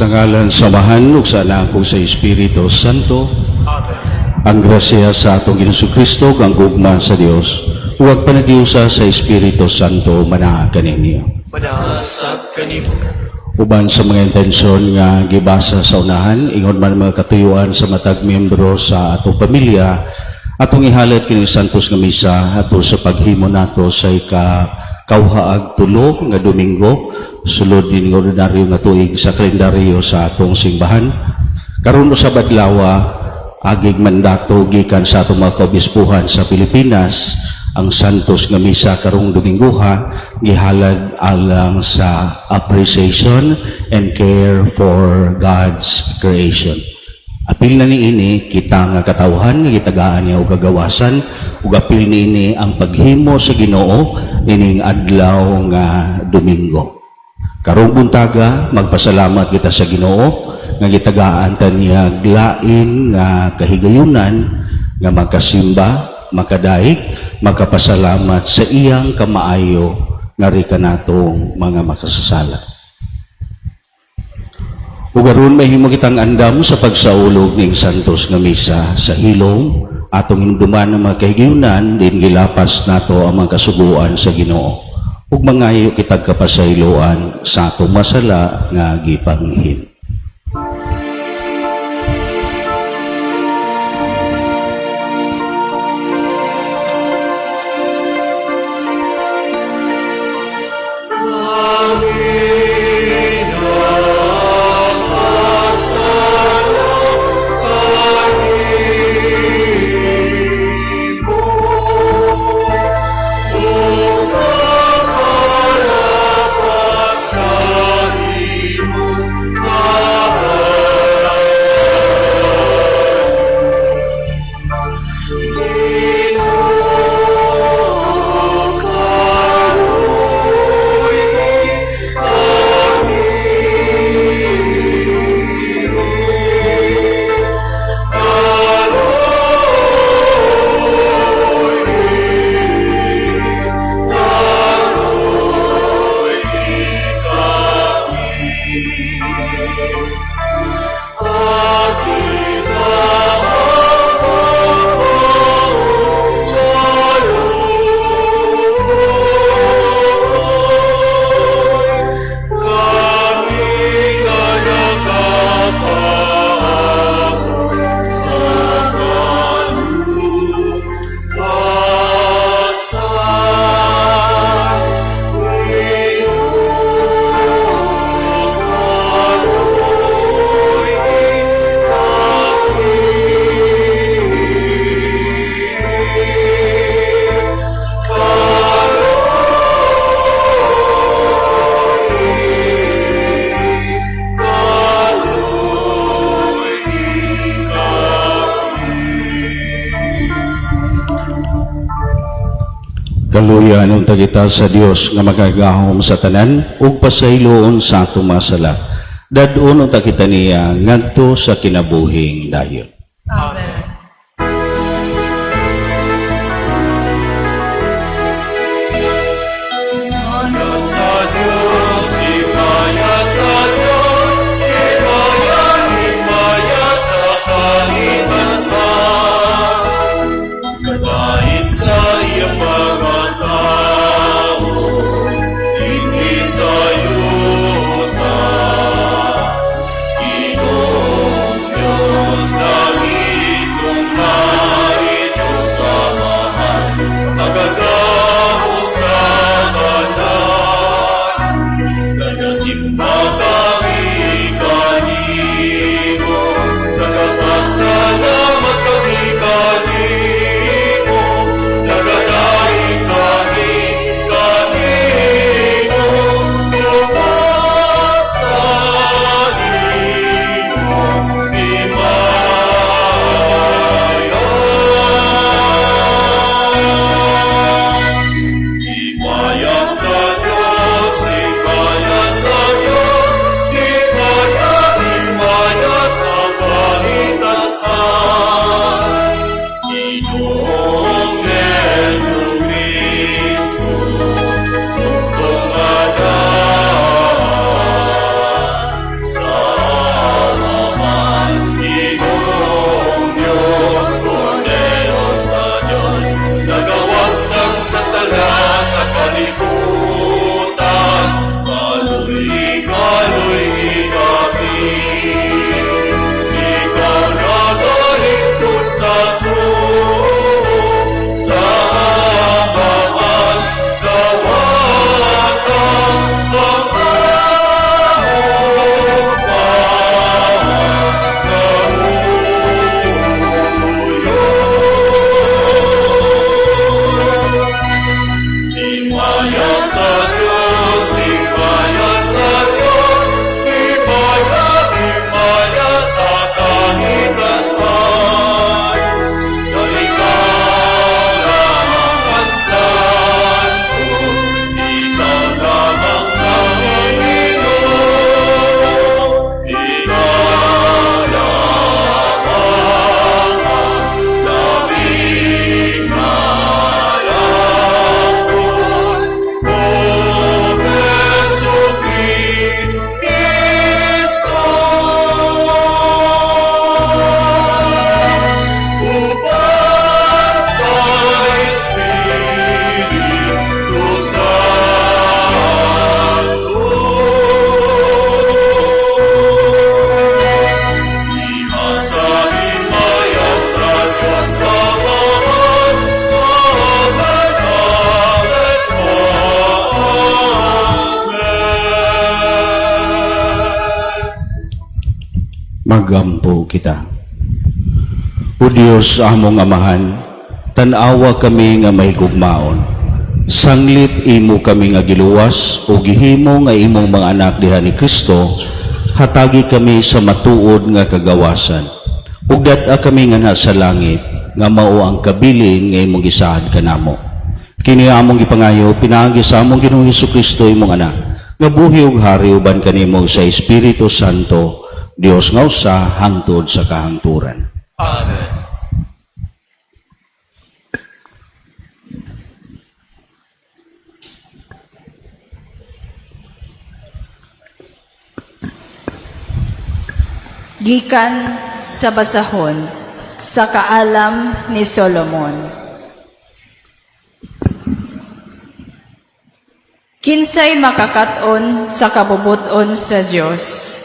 Sa ngalan sa Amahan ug sa Anak ug sa Espiritu Santo. Amen. Ang grasya sa atong Ginoong Kristo, ang gugma sa Dios, ug ang panaghiusa sa Espiritu Santo manaa kaninyo. Manaa sab kanimo. Uban sa mga intensyon nga gibasa sa unahan, ingon man mga katuyuan sa matag miyembro sa atong pamilya, atong ihalad kini Santos nga Misa ato sa paghimo nato sa ika 93 nga Domingo sulod din nga ordinaryo nga tuig sa kalendaryo sa atong simbahan. Karon usab adlaw, agig mandato gikan sa atong mga kaobispuhan sa Pilipinas, ang Santos nga Misa karong Dominguha gihalad alang sa appreciation and care for God's creation. Apil na niini kita nga katawhan nga gitagaan niya og kagawasan, ug apil niini ang paghimo sa Ginoo nining adlaw nga Domingo. Karong buntaga, magpasalamat kita sa Ginoo nga gitagaan ta niya lain nga kahigayunan nga makasimba, makadaig, makapasalamat sa iyang kamaayo ngari kanatong mga makasasala. Ug aron mahimo kitang andam sa pagsaulog ning Santos nga Misa sa hilom, atong hinumduman ang mga kahigayunan din gilapas nato ang mga kasuguan sa Ginoo. Ug mangayo kitag kapasayloan sa atong masala nga gipanghimo. Kaluya unta kita sa Dios nga makagagahom sa tanan ug pasayloon sa atong mga sala. Dad-on unta kita niya ngadto sa kinabuhing dayon. Amen. Himaya sa Diyos, himaya sa Diyos, himaya, himaya sa kalikasan. Kabait sa iyang mga tao, dinhi sa yuta. Ginoong Diyos, langit. Magampo kita. O Diyos, among Amahan, tan-awa kami nga mahigugmaon. Sanglit imo kami nga giluwas o gihimo nga imong mga anak diha ni Kristo, hatagi kami sa matuod nga kagawasan. Ug dad-a kami nganha sa langit nga mao ang kabilin nga imong gisaad kanamo. Kini among gipangayo pinaagi sa among Ginoong Kristo, imong anak, nga buhi ug hari uban kanimo sa Espiritu Santo, Dios nga usa hangtod sa kahangturan. Amen. Gikan sa basahon sa Kaalam ni Solomon. Kinsay makakat-on sa kabubut-on sa Dios?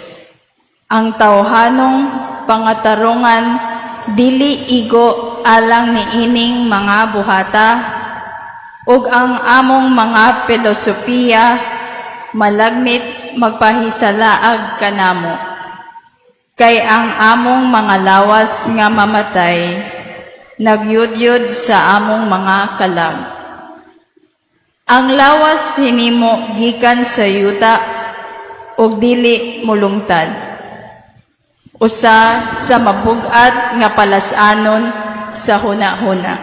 Ang tawhanong pangatarungan dili igo alang niining mga buhata, ug ang among mga pilosopiya malagmit magpahisalaag kanamo. Kay ang among mga lawas nga mamatay, nagyudyod sa among mga kalag. Ang lawas hinimo gikan sa yuta ug dili mulungtad. Usa sa mabug-at nga palas-anon sa huna-huna.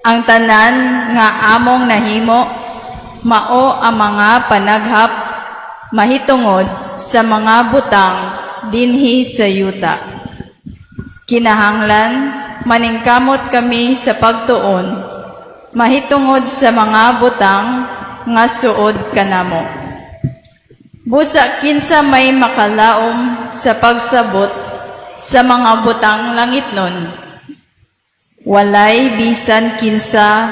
Ang tanan nga among nahimo mao ang mga panaghap mahitungod sa mga butang dinhi sa yuta. Kinahanglan maningkamot kami sa pagtuon mahitungod sa mga butang nga suod kanamo. Busa kinsa may makalaom sa pagsabot sa mga butang langitnon? Walay bisan kinsa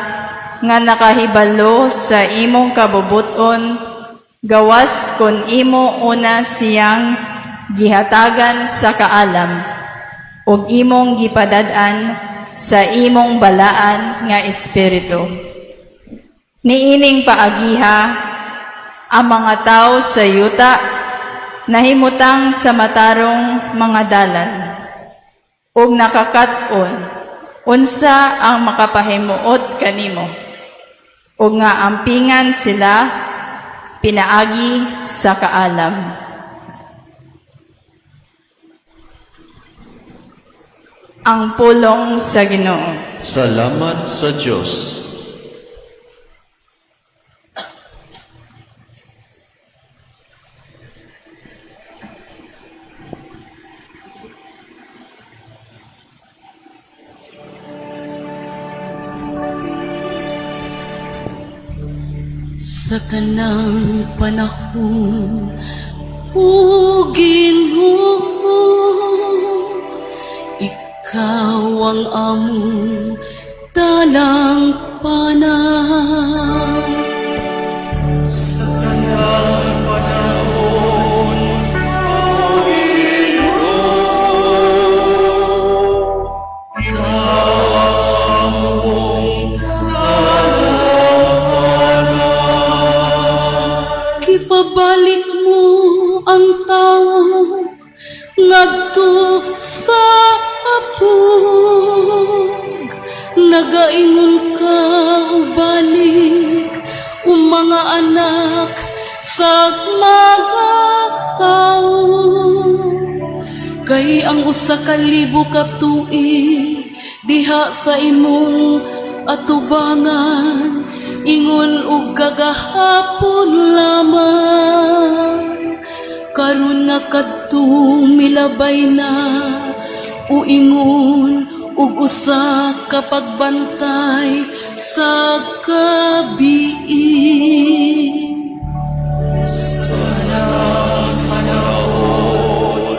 nga nakahibalo sa imong kabubut-on, gawas kon imo una siyang gihatagan sa kaalam ug imong gipadad-an sa imong balaan nga espiritu. Niining paagiha, ang mga tao sa yuta nahimutang sa matarong mga dalan ug nakakaton unsa ang makapahimuot kanimo ug nga ampingan sila pinaagi sa kaalam. Ang pulong sa Ginoo. Salamat sa Diyos. Sa tanang panahon, o Ginoo, ikaw ang among dalang panang. Sa tanang panahon, O Ginoo, ikaw ang among dalang. Gipabalik mo ang tawo ngadto sa apog. Nagaingon ka ubalik o mga anak sa mga tao. Kay ang 1,000 ka tuig diha sa imong atubangan ingon og kagahapon lamang. Karon na kadto milabay na o ingon og usa ka pagbantay sa gabii. Sa tanang panahon, O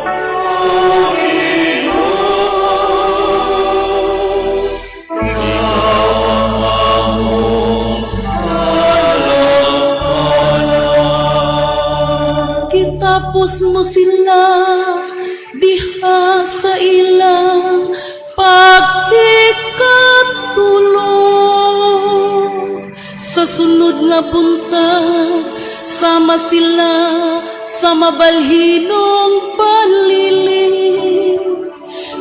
Ginoo, ikaw ang among dalang. Gitapos mo sila diha sa ilang pagkikatulog. Sa sunod nga buntag, sama sila sa mabalhinong palili.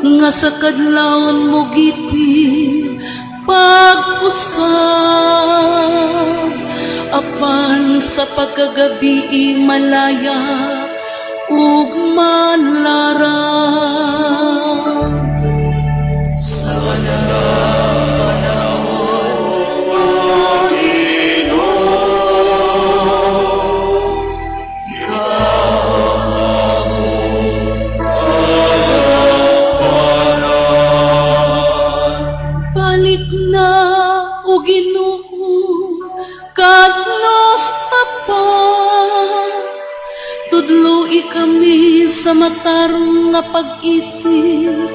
Nga sa kadlawon mo gitin pag-usab, apan sa pagkagabii malaya ug malarang. Sa panahon, O Ginoo, Ikaw ang among kadampanan. Balik na, o Ginoo, kanus apan. Tudloi kami sa matarong nga pag-isip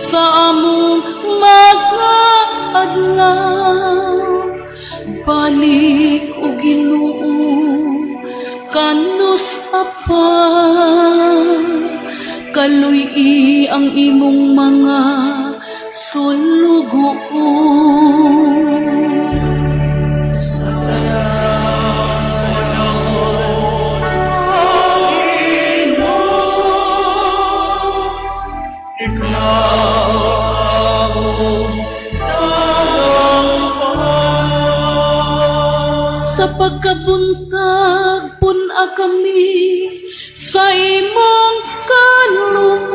sa among mga adlaw. Balik, o Ginoo, kanus apan. Kaluy-i ang imong mga sulugoon. Sa panahon, O Ginoo, Ikaw ang among kadampanan. Sa pagkabuntag, pun-a kami sa imong kaluoy.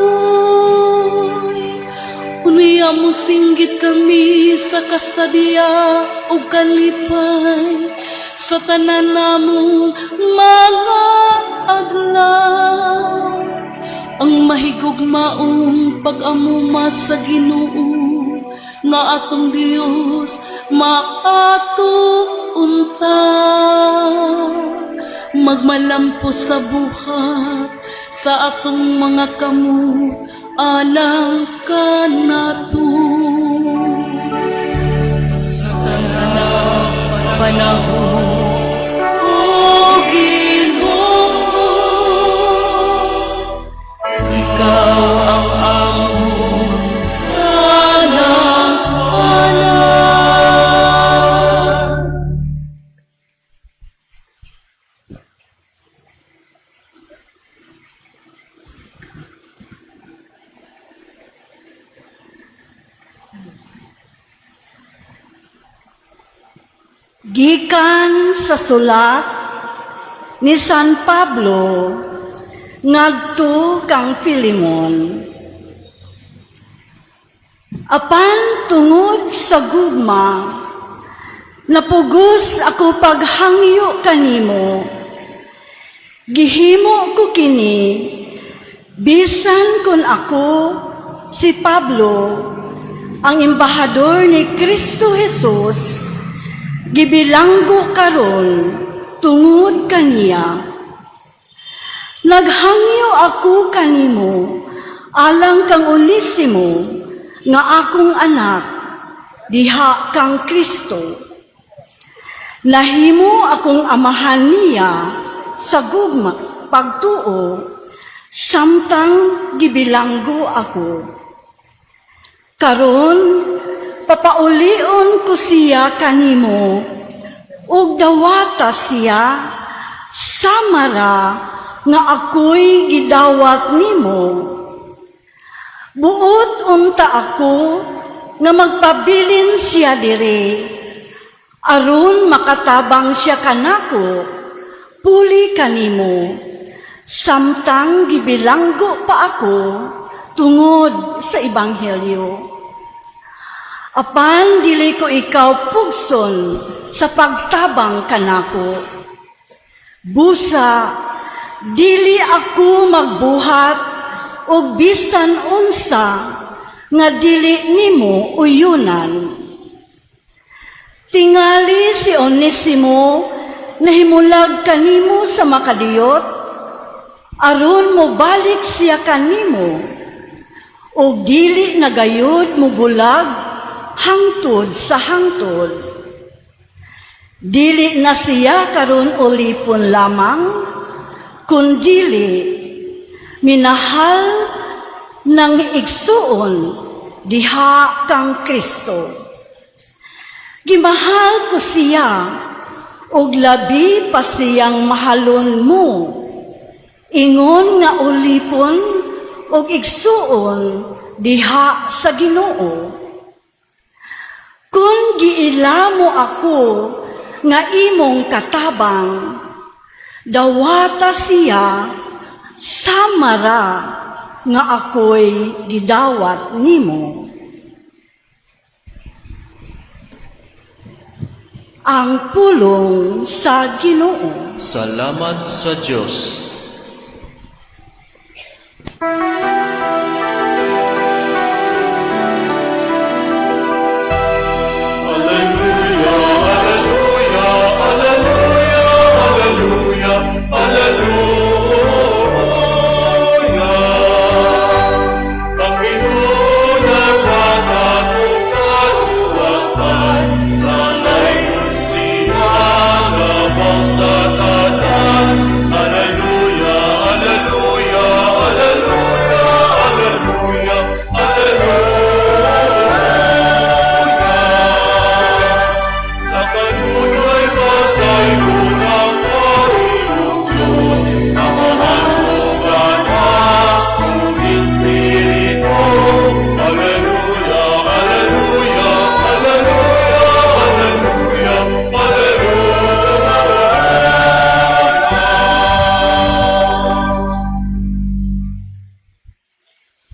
Unya mo singgit kami sa kasadya ug kalipay sa tanan namong mga adlaw. Ang mahigugmaong pag-amuma sa Ginoo nga atong Dios maato unta, magmalampos sa buhat sa atong mga kamot alang kanato. Sa Panahon, O Ginoo, Ikaw ang among kadampanan. Gikan sa sulat ni San Pablo ngadto kang Filemon. Apan tungod sa gugma, napugos ako paghangyo kanimo. Gihimo ko kini bisan kun ako si Pablo, ang embahador ni Kristo Jesus, gibilanggo karon tungod kaniya. Naghangyo ako kanimo alang kang Onesimo nga akong anak diha kang Kristo. Nahimo akong amahan niya sa gugma pagtuo samtang gibilanggo ako. Karon papaulion ko siya kanimo ug dawata siya samara nga ako'y gidawat nimo. Buot unta ako nga magpabilin siya diri aron makatabang siya kanako puli kanimo samtang gibilanggo pa ako tungod sa ebanghelyo. Apan dili ko ikaw pugson sa pagtabang kanako. Busa, dili ako magbuhat og bisan unsa nga dili nimo uyunan. Tingali si Onesimo nahimulag kanimo sa makadiyot, aron mo balik siya kanimo, og dili na gayud mo bulag hangtod sa hangtod. Dili na siya karon ulipon lamang, kundili minahal ng igsuon diha kang Kristo. Gimahal ko siya, ug labi pa siyang mahalon mo. Ingon nga ulipon ug igsuon diha sa Ginoo. Kung giila mo ako nga imong katabang, dawata siya sama ra nga ako'y gidawat nimo. Ang pulong sa Ginoo. Salamat sa Diyos. Alleluia, Alleluia, Alleluia, Alleluia, Alleluia. Ang Ginoo nagkatagong kaluwasan, Nalayon siya labaw sa tanan. Alleluia, Alleluia, Alleluia, Alleluia, Alleluia. Sa kanunay pagdayon ang Panginoong Diyos, Amahan ug Anak ug Espiritu. Alleluia, Alleluia, Alleluia, Alleluia, Alleluia.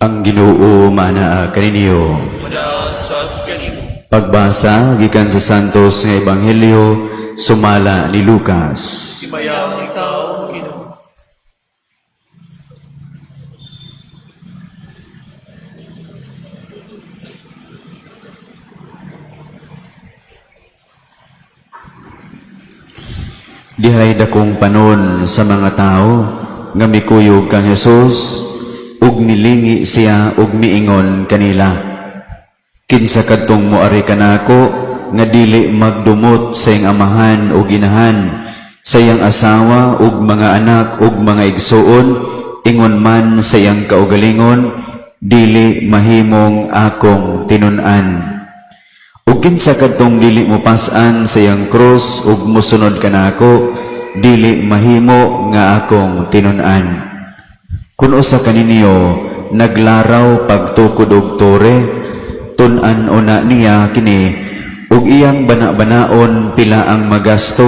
Ang Ginoo maanaa kaninyo. Moanaa sad kanimo. Pagbasa gikan sa Santos nga Ebanghelyo sumala ni Lucas. Himayaon ikaw, Ginoo. Dihay dakong panon sa mga tao nga mikuyog kang Hesus ug nilingi siya ug miingon kanila. Kinsa kadtong moari kanako nga dili magdumot sa iyang amahan ug inahan, sa iyang asawa ug mga anak ug mga igsuon, ingon man sa iyang kaugalingon, dili mahimong akong tinun-an. Ug kinsa kadtong dili mo pas-an sa iyang krus ug mosunod kanako, dili mahimo nga akong tinun-an. Kun usa kaninyo naglaraw pagtukod og tore, tun-an una niya kini ug iyang bana-banaon pila ang magasto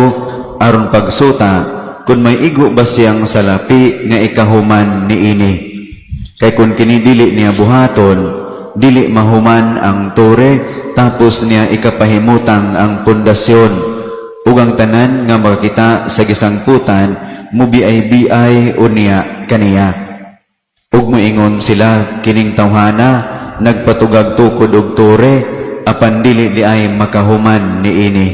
aron pagsuta kun may igo ba siyang salapi nga ikahuman niini. Kay kun kini dili niya buhaton, dili mahuman ang tore, tapos niya ikapahimutang ang pundasyon. Ug ang tanan nga makakita sa gisangputan mubiay-biay unya kaniya. Ug moingon sila, "Kining tawhana nagpatugag tukod og tore, apan dili diay makahuman niini."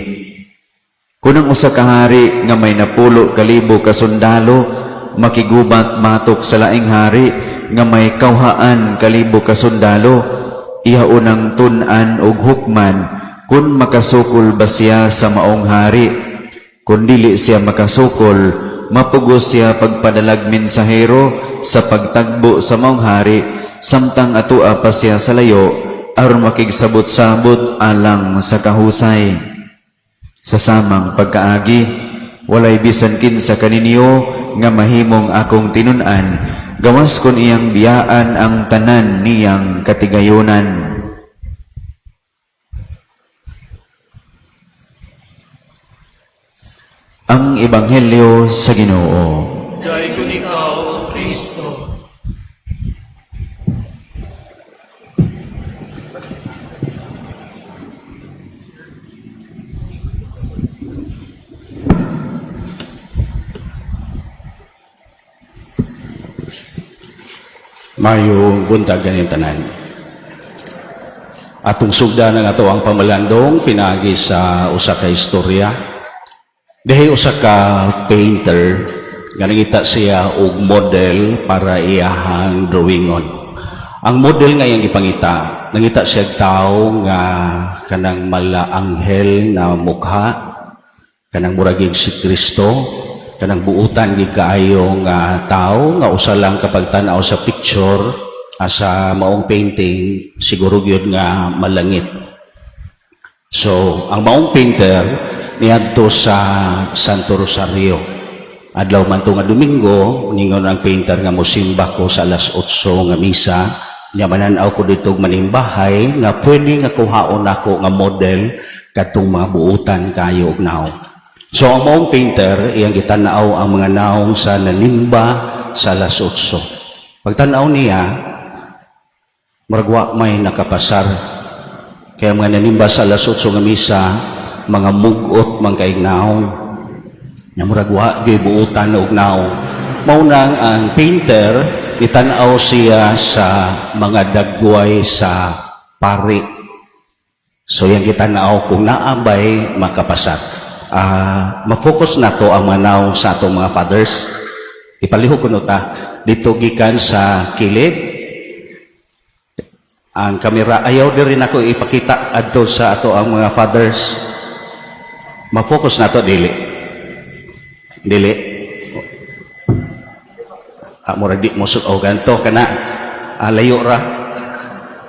Kun ang usa ka hari nga may 10,000 ka sundalo makigubat matok sa laing hari nga may 1,000 ka sundalo, iya unang tun-an og hukman kun makasukol ba siya sa maong hari. Kun dili siya makasukol, mapugos siya pagpadalag mensahero sa pagtagbo sa maong hari samtang atua pa siya sa layo aron makigsabot-sabot alang sa kahusay. Sa samang pagkaagi, walay bisan kinsa kaninyo nga mahimong akong tinun-an, gawas kon iyang biyaan ang tanan niyang katigayonan. Ang Ebanghelyo sa Ginoo. Daygon ikaw, O Kristo. Mayong buntag ganing tanan. Atong sugdan ang ato ang pamalandong pinaagi sa usa ka istorya. Dihay usa ka painter nga nangita siya og model para iyahang drawingon. Ang model nga iyang gipangita, nangita siya og tawo nga kanang mala anghel na mukha, kanang murag si Kristo, kanang buutan gid kaayo nga tawo nga usa lang kapag tan-aw sa picture, sa maong painting, siguro gyud nga malangit. So, ang maong painter niadto sa Santo Rosario. Adlaw man to nga Domingo, ningon ang painter nga mosimba ko sa alas 8 nga misa. Nya mananaw ko dito og manimbahay nga pwede nga kuhaon nako nga model katong mga buutan kayo og naong. So ang maong painter, iyang gitanaw ang mga naong sa nanimba sa alas 8. Pagtanaw niya, murag wa may nakapasar. Kaya mga nanimba sa alas 8 nga misa, mga mugot man kay naong. Nya murag wa gyud buutan og naong. Mao nang ang painter, itanaw siya sa mga dagway sa pari. So yang gitanaw kung naabay makapasar. Ma-focus nato ang mga naong sa atong mga fathers. Ipalihok kuno ta dito gikan sa kilid. Ang kamera, ayaw diri nako ipakita adto sa ato ang mga fathers. Ma-focus nato dili. Dili. Murag di mo o ganto kana, layo ra.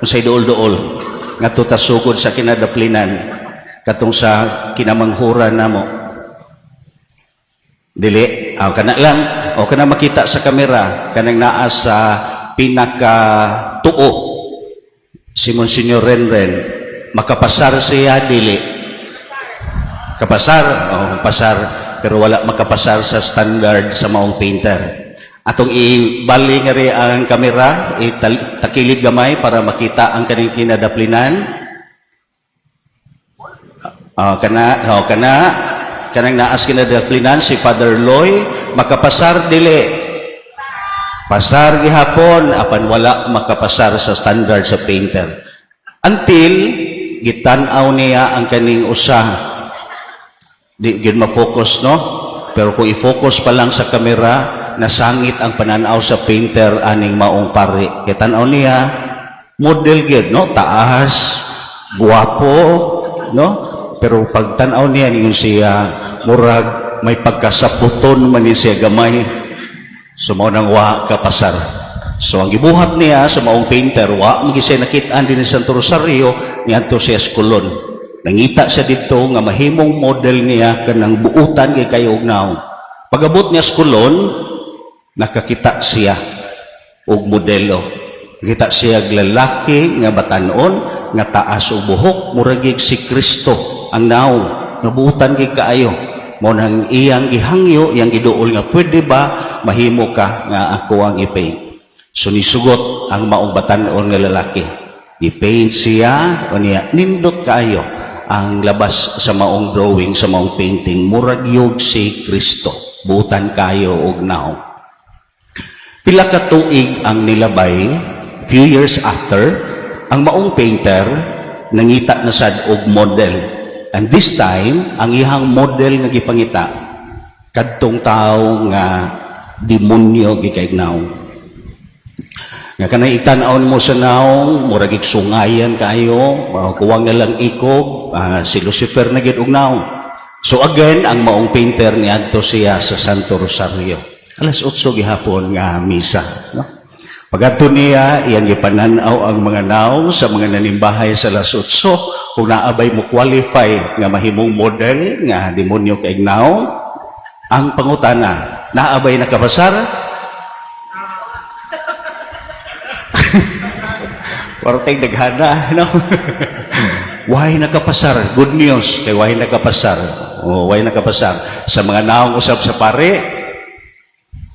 Unsay duol-duol ngadto ta sugod sa kinadaplinan katong sa kinamanghuran namo. Dili, kana lang o kana makita sa kamera kanang naa sa pinaka tuo, si Monsignor Renren, makapasar siya, dili? Kapasar, oh, pasar, pero wala makapasar sa standard sa maong painter. Atong ibali nga ri ang kamera, itakilid gamay para makita ang kaning kinadaplinan. Kana, oh, kana, kanang naas kinadaplinan si Father Loy, makapasar, dili? Pasar gihapon, apan wala makapasar sa standard sa painter. Until gitan-aw niya ang kaning usa, di gid ma-focus, no? Pero kung i-focus pa lang sa kamera, nasangit ang pananaw sa painter aning maong pari. Kay tan-aw niya, model gyud, no? Taas, guwapo, no? Pero pag tan-aw niya, ningon siya, murag may pagkasaputon man ni siya gamay. So mao nang wa kapasar. So ang gibuhat niya sa maong painter, wa man siya nakit-an din sa Santo Rosario, niadto siya sa Colon. Nangita siya dito nga mahimong model niya kanang buutan kay kayo og naong. Pagabot niya sa Colon, nakakita siya og modelo. Kita siya og lalaki nga batanon, nga taas og buhok, murag si Kristo ang naong, nabuutan gid kaayo. Mao nang iyang gihangyo, iyang giduol nga pwede ba mahimo ka nga ako ang i-paint. So nisugot ang maong batanon nga lalaki. I-paint siya, o niya, nindot kaayo ang labas sa maong drawing, sa maong painting, murag yog si Kristo. Buutan kayo og naong. Pila ka tuig ang nilabay, few years after, ang maong painter nangita na sad og model. And this time, ang iyang model nga gipangita kadtong tawo nga demonyo gikay naong. Nga kanang itan-aw mo sa naong, murag sungayan kaayo, kuwang na lang ikog, si Lucifer na gid og naong. So again, ang maong painter niadto siya sa Santo Rosario. Alas 8 gihapon nga misa, no? Pag-adto niya, iyang gipanan-aw ang mga naong sa mga nanimbahay sa alas 8, kung naabay mo qualify nga mahimong model nga demonyo kay naong. Ang pangutana, naabay nakapasar? Porteng daghana, no? Why nakapasar? Good news kay why nakapasar. Oh, why nakapasar? Sa mga naong usab sa pare,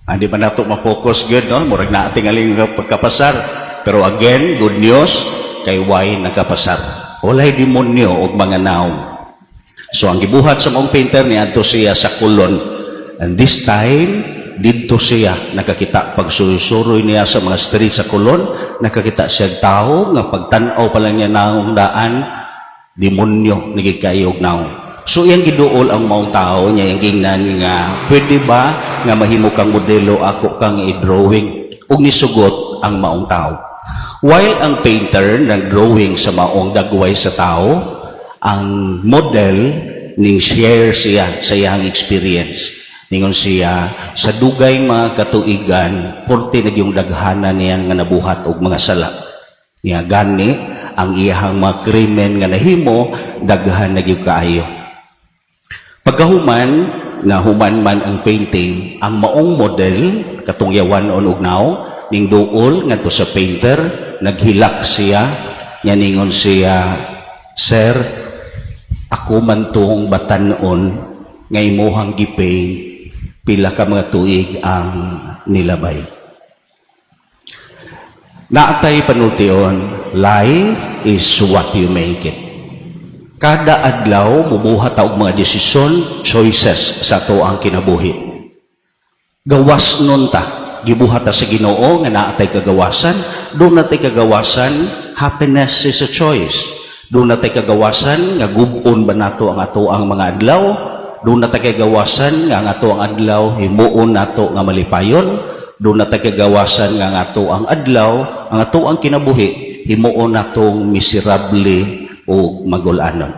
hindi pa nato ma-focus good, no? Murag na tingaling pagkapasar. Pero again, good news kay why nakapasar. Walay demonyo og mga naong. So ang gibuhat sa maong painter, niadto siya sa Colon. And this time, didto siya nakakita pagsusuroy niya sa mga street sa Colon, nakakita siya tao nga pagtan-aw pa lang niya naong daan, demonyo nagikayog naong. So iyang giduol ang maong tao niya, iyang gingnan nga pwede ba nga mahimo kang modelo, ako kang i-drawing, ug nisugot ang maong tao. While ang painter nag-drawing sa maong dagway sa tao, ang model ning share siya sa iyang experience. Ningon siya, sa dugay mga katuigan, porte na yung daghana niya nga nabuhat og mga sala. Niya gani, ang iyahang mga krimen nga nahimo, daghan na gyud kaayo. Pagkahuman, nga human man ang painting, ang maong model, katong yawan on og naong, ning duol ngadto sa painter, Naghilak siya, nya ningon siya, "Sir, ako man tong batanon nga imuhang gipaint pila ka mga tuig ang nilabay." Naa tay panultion, life is what you make it. Kada adlaw mubuhat ta og mga desisyon, choices sa atoang kinabuhi. Gawas nun ta, gibuhat ta sa Ginoo nga naa tay kagawasan, duna tay kagawasan, happiness is a choice. Duna tay kagawasan nga gub-on ba nato ang atoang mga adlaw, duna tay kagawasan nga ang atoang adlaw himuon nato nga malipayon, duna tay kagawasan nga ang atoang adlaw, ang atoang kinabuhi himuon natong miserable o magulanon.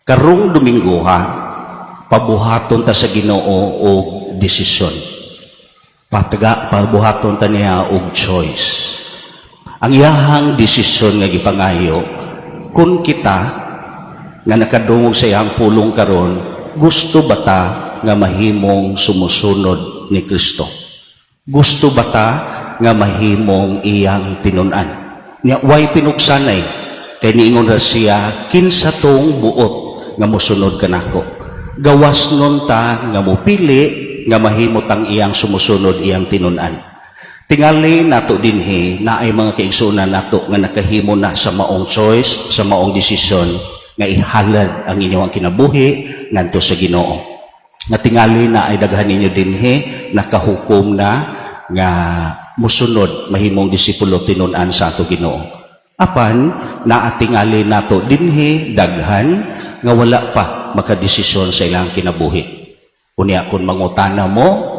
Karong Domingo ha, pabuhaton ta sa Ginoo og desisyon. Pataga pabuhaton ta niya og choice. Ang iyahang desisyon nga gipangayo, kung kita nga nakadungog sa iyang pulong karon, gusto ba ta nga mahimong sumusunod ni Kristo? Gusto ba ta nga mahimong iyang tinun-an? Nya way pinugsanay kay niingon ra siya, "Kinsa tong buot nga mosunod kanako?" Gawas nun ta nga mopili nga mahimo tang iyang sumusunod, iyang tinun-an. Tingali nato dinhi naay mga kaigsuonan nato nga nakahimo na sa maong choice, sa maong desisyon nga ihalad ang inyong kinabuhi ngadto sa Ginoo. Nga tingali na ay daghan ninyo dinhi nakahukom na nga musunod, mahimong disipulo, tinun-an sa ato Ginoo. Apan naa tingali nato dinhi daghan nga wala pa makadesisyon sa ilang kinabuhi. Unya kung mangutana mo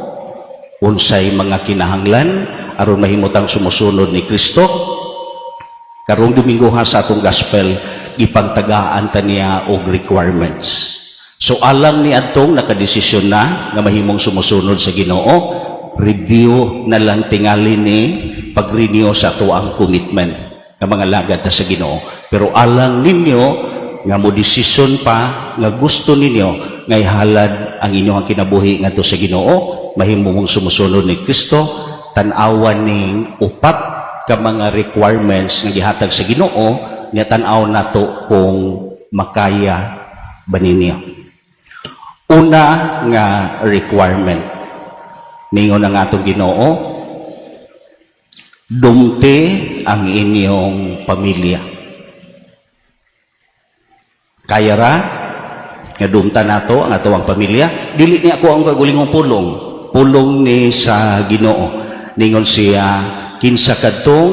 unsay mga kinahanglan aron mahimutang sumusunod ni Kristo, karong Domingo ha, sa atong gospel gipangtagaan ta niya og requirements. So alang ni adtong nakadesisyon na nga mahimong sumusunod sa Ginoo, review na lang tingali ni pag-renew sa atoang commitment nga mga lagad ta sa Ginoo. Pero alang ninyo nga mo desisyon pa nga gusto ninyo nga ihalad ang inyong kinabuhi ngadto sa Ginoo, mahimo mong sumusunod ni Kristo, tan-awan ning upat ka mga requirements nga gihatag sa Ginoo nga tan-aw nato kung makaya ba ninyo. Una nga requirement, ningon ang atong Ginoo, "Dumti ang inyong pamilya." Kaya ra nga dumta nato ang atoang pamilya? Dili niya ako ang kagulingong pulong. Pulong ni sa Ginoo. Ningon siya, "Kinsa kadtong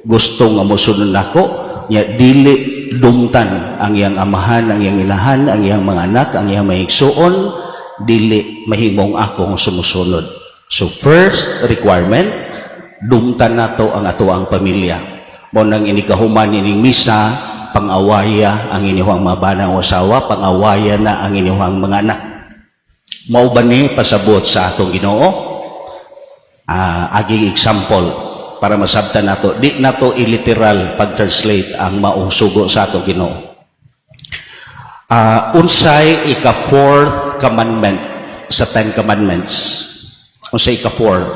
gusto nga mosunod nako, nya dili dumtan ang iyang amahan, ang iyang inahan, ang iyang mga anak, ang iyang mga igsuon, dili mahimong akong sumusunod." So first requirement, dumtan nato ang atoang pamilya. Mao nang inikahuman ining misa, pangawaya ang inyong mga bana o asawa, pangawaya na ang inyong mga anak. Mao ba ni pasabot sa atong Ginoo? Aging example para masabtan nato, di nato iliteral pag-translate ang maong sugo sa atong Ginoo. Unsay ika-fourth commandment sa Ten Commandments? Unsay ika-fourth?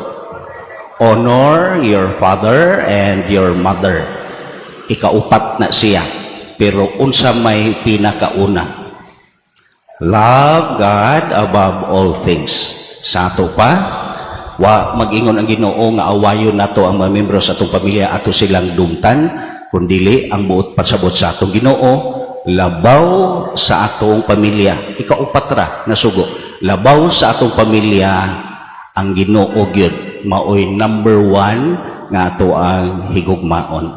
"Honor your father and your mother." Ikaupat na siya. Pero unsa may pinakauna? "Love God above all things." Sa ato pa, wa mag-ingon ang Ginoo nga awayon nato ang mga membro sa atong pamilya, ato silang dumtan, kundili ang buot pasabot sa atong Ginoo, labaw sa atong pamilya. Ikaupat ra na sugo. Labaw sa atong pamilya, ang Ginoo gyud maoy number one nga ato ang higugmaon.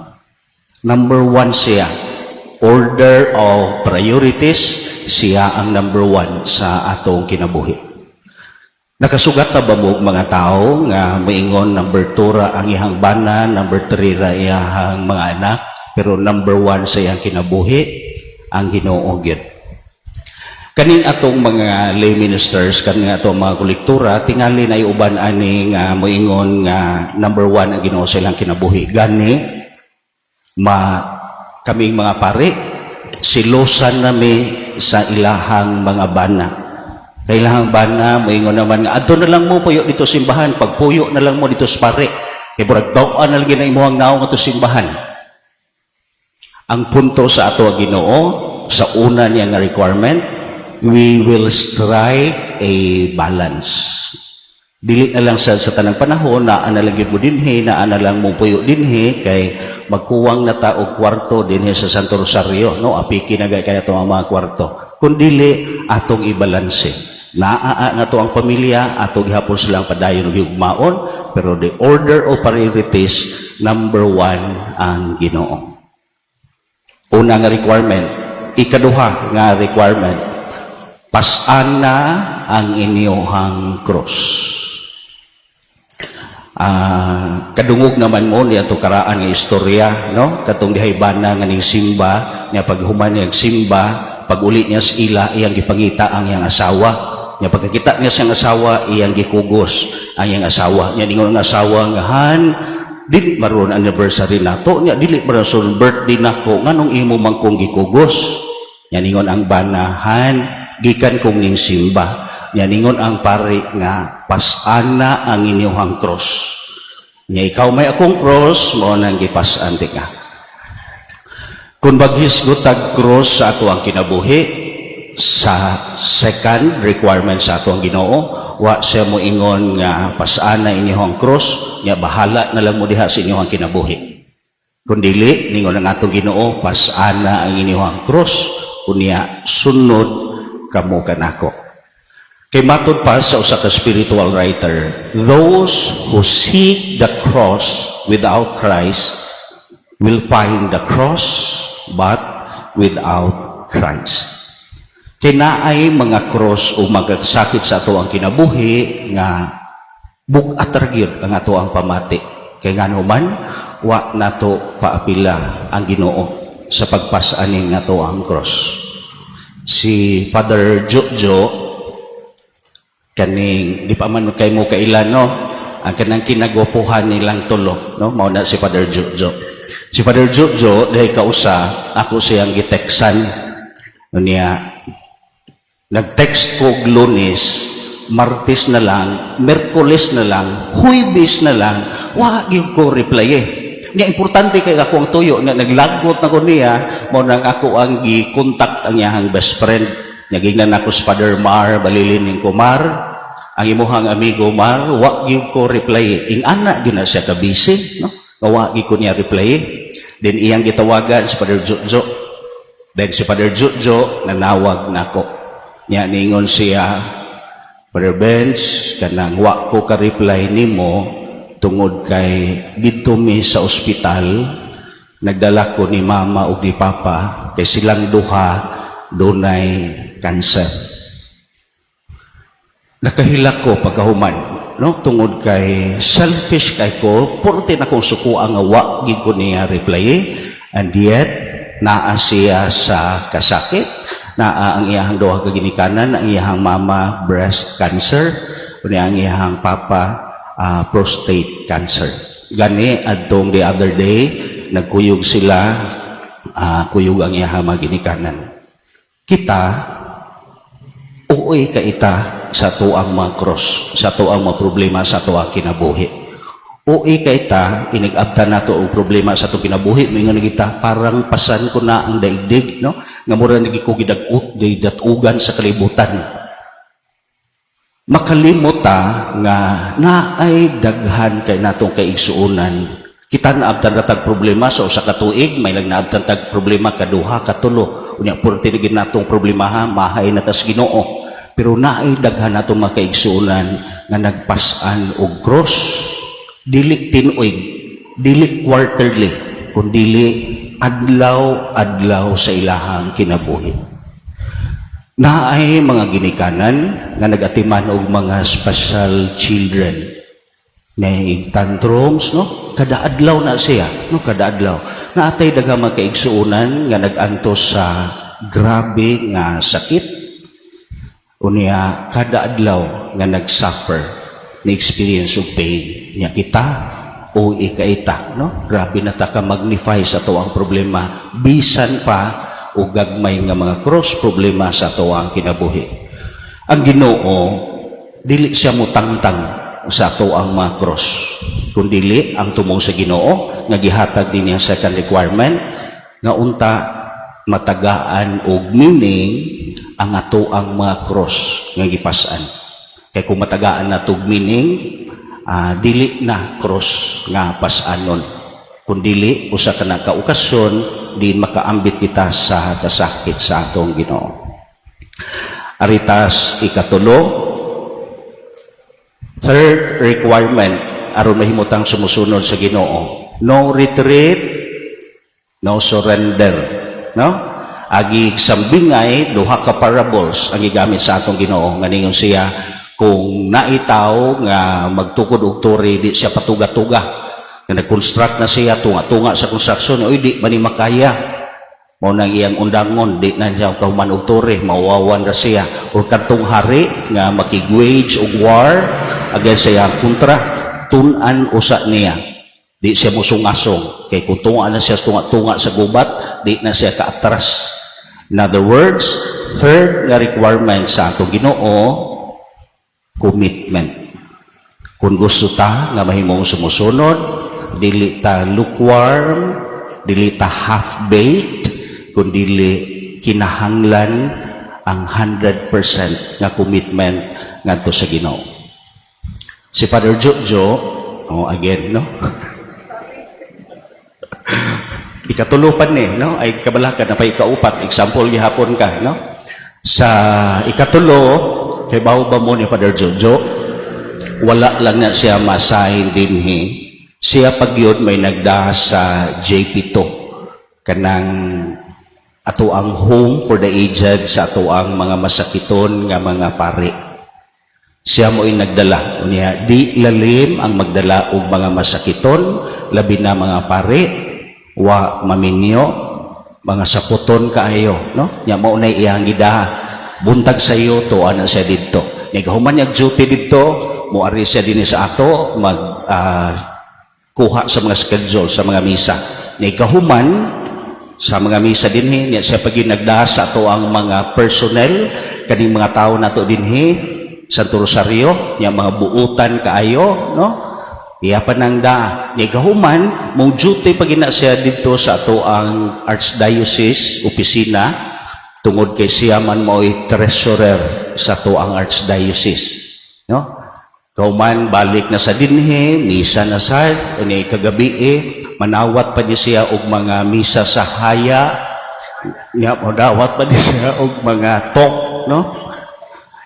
Number one siya. Order of priorities, siya ang number one sa atong kinabuhi. Nakasugat na ba mo og mga tao nga moingon number 2 ra ang iyang bana, number 3 ra iyang mga anak, pero number one sa iyang kinabuhi ang Ginoo gyud? Kaning atong mga lay ministers, kaning atong mga kolektora, tingali na uban ani nga moingon nga number one ang Ginoo sa ilang kinabuhi. Gani ma kaming mga pare, silosan nami sa ilahang mga bana. Kay ilahang bana, moingon naman nga, "Adto na lang mo puyo dito simbahan, pagpuyo na lang mo dito sa pare." Kay murag daw-an na lagi na imuhang naong ato simbahan. Ang punto sa ato ang Ginoo sa una niya nga requirement, we will strike a balance. Dili na lang sa tanang panahon na ana lang gyud mo dinhi, na ana lang mo puyo dinhi, kay magkuwang na ta og kwarto dinhi sa Santo Rosario, no? Apiki na gay kaya ato ang mga kwarto. Kun dili, atong ibalanse. Naa nga to ang pamilya, ato gihapon silang padayon og higugmaon, pero the order of priorities, number one ang Ginoo. Una nga requirement. Ikaduha nga requirement, pas-an na ang inyuhang cross. Kadungog naman mo niya to karaan nga istorya, no? Katong dihay bana nga ning simba niya, paghuman niyang simba, pag uli niya sa ila, iyang gipangita ang iyang asawa. Niya pagkakita niya siyang asawa, iyang gikugos ang iyang asawa. Niya ningon ang asawa nga, "Han, dili maron anniversary nato niya, dili maron birthday nako, nganong imo man kong gikugos?" Niya ningon ang bana, "Han, gikan kong ning simba." Niya ningon ang pari nga, "Pas-an na ang inyong cross." Niya, "Ikaw may akong cross, mo nang gipas-an ti ka." Kung maghisgot tag cross sa ato ang kinabuhi, sa second requirement sa ato ang Ginoo, wa siya mo ingon nga pas-an na inyong cross, nya bahala na lang mo diha sa inyong kinabuhi. Kung dili, ningon ang atong Ginoo, "Pas-an na ang inyong cross, unya sunod kamo kanako." Kay matod pa sa usa ka spiritual writer, those who seek the cross without Christ will find the cross but without Christ. Kay naay mga cross o mga sakit sa ato ang kinabuhi nga bug-at ra gyud ang ato ang pamati. Kay ngano man, wa nato paapila ang Ginoo sa pagpas-aning ato ang cross. Si Father Jojo, kaning di pa man kay mo kailan, no, ang kanang kinagwapuhan nilang tulo, no? Mao na si Father Jojo. Si Father Jojo dahil kausa ako siyang giteksan niya. Nag-text ko og Lunes, Martes na lang, Merkules na lang, Huwebes na lang, wa gyud ko reply eh. Nga importante kay ako ang tuyo nga naglagot na ko niya, mao nang ako ang gi-contact ang iyahang best friend. Nagingnan ako sa Father Mar, balilin ning ko, "Mar, ang imuhang amigo, Mar, wa gyud ko reply." Ing ana gyud na siya ka busy, no? Nga wa gyud ko niya reply. Then iyang gitawagan si Father Jojo. Then si Father Jojo nanawag nako. Nya ningon siya, "Father Bench, kanang wa ko ka-reply nimo tungod kay didto mi sa ospital, nagdala ko ni mama ug ni papa kay silang duha dunay cancer." Nakahilak ko pagkahuman, no? Tungod kay selfish kay ko, porte na kong suko nga wa gid ko niya reply, and yet naa siya sa kasakit, naa ang iyahang duha ka ginikanan, ang iyahang mama breast cancer, unya ang iyahang papa prostate cancer. Gani adtong the other day nagkuyog sila, kuyog ang iyahang mga ginikanan. Kita, uoy ka ita sa tuang mga cross, sa tuang mga problema sa tuang kinabuhi. Uoy ka ita, inigabtan nato og problema sa atong kinabuhi, moingon kita, "Parang pasan ko na ang daigdig," no? Nga mura nagi ko gidat-ugan sa kalibutan. Makalimot ta nga naay daghan kay natong kaigsuonan. Kita naabtan ra tag problema sa usa ka tuig, may lang naabtan tag problema kaduha, katulo. Unya purti na gid natong problema ha, mahay na tas Ginoo. Pero naay daghan natong mga kaigsuonan nga nagpas-an og cross, dili tinuig, dili quarterly, kundili adlaw-adlaw sa ilahang kinabuhi. Naay mga ginikanan nga nagatiman og mga special children na tantrums, no? Kada adlaw na siya, no? Kada adlaw. Naatay daghang mga kaigsuonan nga nag-antos sa grabe nga sakit. Unya kada adlaw nga nag-suffer, ni experience of pain. Nya kita o ikaita, no? Grabe na ta ka magnify sa tuang problema, bisan pa o gagmay nga mga cross problema sa tuang kinabuhi. Ang Ginoo dili siya mutangtang sa tuang mga cross. Kung dili ang tumong sa Ginoo nga gihatag din niya second requirement nga unta matagaan og meaning ang ato ang mga cross nga gipasan. Kay kung matagaan na tog meaning, dili na cross nga pasanon. Kung dili usa ka na ka okasyon din makaambit kita sa kasakit sa atong Ginoo. Aritas ikatulo, third requirement aron mahimutang sumusunod sa Ginoo. No retreat, no surrender, no? Agi sambingay, duha ka parables ang gigamit sa atong Ginoo nga ningon siya kung naitaw nga magtukod og tore, di siya patuga-tuga, nga nag-construct na siya, tunga-tunga sa construction, oy, di man ni makaya, mao nang iyang undangon, di na siya kahuman og tore, mauwawan ra siya, or kadtong hari nga makig-wage og war against sa iyang kontra, tun-an usa niya, di siya musungasong, kay kung tunga na siya tunga-tunga sa gubat, di na siya kaatras. In other words, third nga requirement sa atong Ginoo, commitment. Kung gusto ta nga mahimong sumusunod, dili ta lukewarm, dili ta half-baked, kun dili kinahanglan ang 100% nga commitment ngadto sa Ginoo. Si Father Jojo, oh, again, no? Ikatulo pa ni, no? Ay kabalakan na pa ikaupat, example gihapon ka, no? Sa ikatulo, kay bawo ba mo ni Father Jojo, wala lang na siya ma-assign dinhi. Siya pagyud may nagda sa JP2, kanang ato ang home for the aged sa ato ang mga masakiton nga mga pari. Siya mo nagdala. Unya, di lalim ang magdala og mga masakiton, labi na mga pari, wa maminyo, mga saputon kaayo, no? Nya mao nay iyang gidaha. Buntag sa iyo, tuwa na siya didto. Nagahuman niya duty didto, moari siya dinhi sa ato, mag kuha sa mga schedule sa mga misa. Nagahuman sa mga misa dinhi, niya siya pag nagdaha sa ato ang mga personnel, kaning mga tao nato dinhi, Santo Rosario, niya mga buutan kaayo, no? Iya pa nang da. Niya kahuman, mo duty pag ina siya didto sa ato ang Archdiocese opisina, tungod kay siya man mo'y treasurer sa ato ang Archdiocese. No? Kauman balik na sa dinhi, misa na sad, ni kagabi eh, manawat pa niya siya og mga misa sa haya, nga modawat pa niya siya og mga talk, no?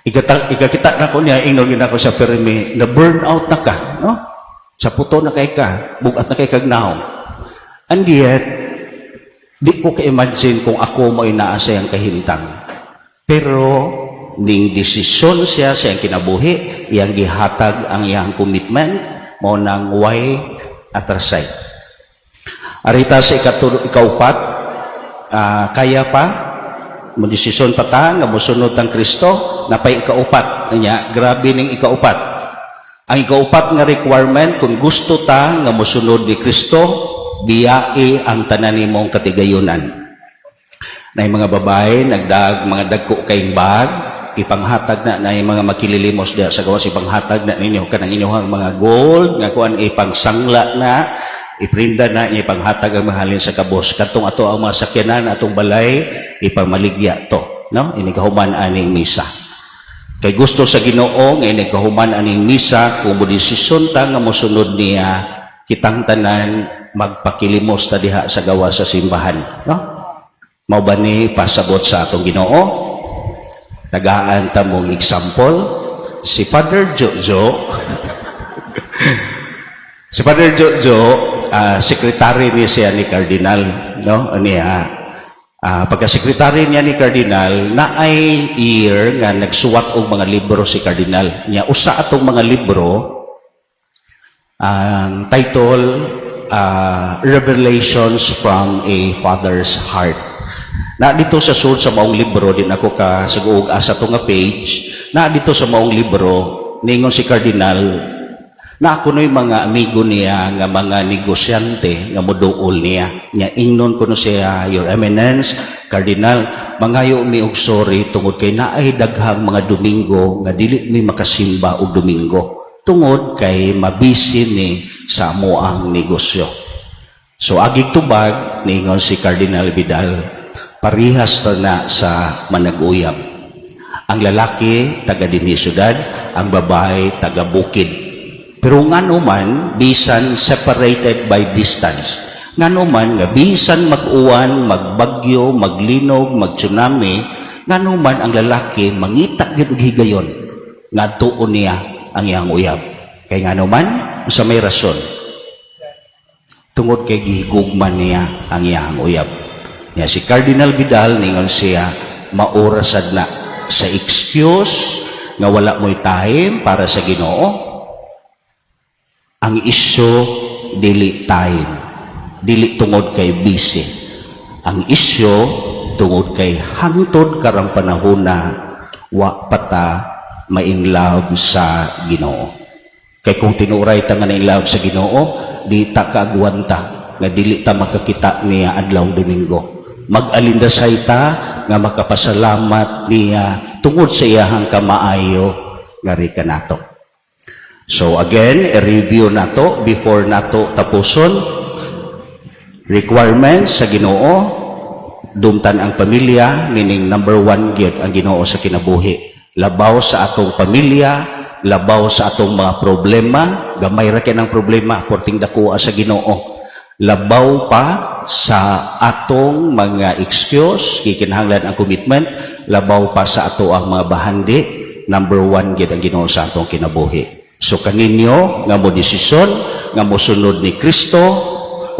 Ikakita na ko niya, ingnon gid ako sa permi, na burn out na ka, no? Sa puto na kay ka, bugat na kay kag naong. And yet, di ko ka-imagine kung ako mo naa sa iyang kahimtang. Pero, ning desisyon siya sa iyang kinabuhi, iyang gihatag ang iyang commitment, mao nang way atrasay. Arita sa ikatulo, ikaupat, kaya pa, mo desisyon pa ta nga mosunod ang Kristo, napay ikaupat. Nya, grabe ning ikaupat. Ang ikaupat nga requirement, kung gusto ta nga mosunod ni Kristo, biyai ang tanan nimong katigayunan. Na mga babae, nagdag, mga dagko kayong bag, ipanghatag na na mga makililimos diya sa gawas, ipanghatag na ninyo kanang inyong mga gold, nga kuan ipangsangla na, iprinda na, ipanghatag ang mahalin sa kabos. Katong ato ang mga sakyanan, atong balay, ipamaligya to. No? Inikahuman aning misa. Kay gusto sa Ginoo nga inikahuman aning misa, kung mo desisyon ta nga mosunod niya, kitang tanan magpakilimos ta diha sa gawa sa simbahan, no? Mao ba ni pasabot sa atong Ginoo? Tagaan ta mong example si Father Jojo. Si Father Jojo, sekretary ni siya ni Cardinal, no? Niya, pagka sekretary niya ni Cardinal, naay year nga nagsuwat og mga libro si Cardinal. Nya usa atong mga libro ang title, Revelations from a Father's Heart. Na dito sa sud sa maong libro din ako ka suguog asa to nga page, na dito sa maong libro ningon si Cardinal na ako no'y mga amigo niya nga mga negosyante nga moduol niya. Nya ingnon kuno siya, "Your Eminence, Cardinal, mangayo mi og sorry tungod kay naay daghang mga Domingo nga dili mi makasimba og Domingo. Tungod kay mabisi ni sa amoang negosyo. So agig tubag, niingon si Cardinal Vidal, parihas ta na sa manag-uyab. Ang lalaki taga dinhi syudad, ang babae taga bukid. Pero ngano man bisan separated by distance, ngano man nga bisan mag-uwan, magbagyo, maglinog, mag-tsunami, ngano man ang lalaki mangita gyud og higayon ngadtuon niya ang iyang uyab? Kay ngano man, sa may rason, tungod kay gihigugma niya ang iyang uyab. Nya si Cardinal Vidal, ningon siya, maura sad na sa excuse nga wala mo'y time para sa Ginoo. Ang isyu dili time, dili tungod kay busy. Ang isyu tungod kay hangtod karang panahon na wa pa ta ma-in love sa Ginoo. Kay kung tinuray ta nga na in love sa Ginoo, di ta kaagwanta nga dili ta makakita niya adlaw Domingo. Mag-alindasay ta nga makapasalamat niya tungod sa iyahang kamaayo ngari kanato. So again, i-review nato before nato tapuson. Requirements sa Ginoo: dumtan ang pamilya, meaning number one gyud ang Ginoo sa kinabuhi. Labaw sa atong pamilya, labaw sa atong mga problema, gamay ra kay ng problema, porting dakuha sa Ginoo. Labaw pa sa atong mga excuse, gikinahanglan ang commitment, labaw pa sa ato ang mga bahandi, number one gyud ang Ginoo sa atong kinabuhi. So kaninyo nga mo desisyon nga mosunod ni Kristo,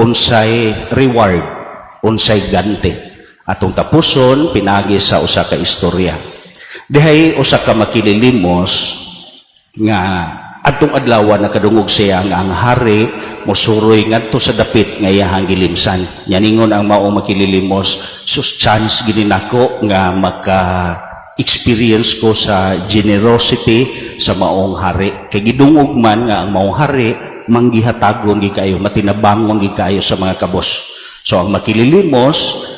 unsay reward, unsay ganti? Atong tapuson pinagi sa usa ka istorya. Dihay usa ka makililimos nga adtong adlaw nakadungog siya nga ang hari mosuroy ngadto sa dapit nga iyahang gilimsan. Nya ningon ang maong makililimos, "Sus, chance gini nako nga maka experience ko sa generosity sa maong hari." Kay gidungog man nga ang maong hari manggihatagon gid kaayo, matinabangon gid kaayo sa mga kabos. So ang makililimos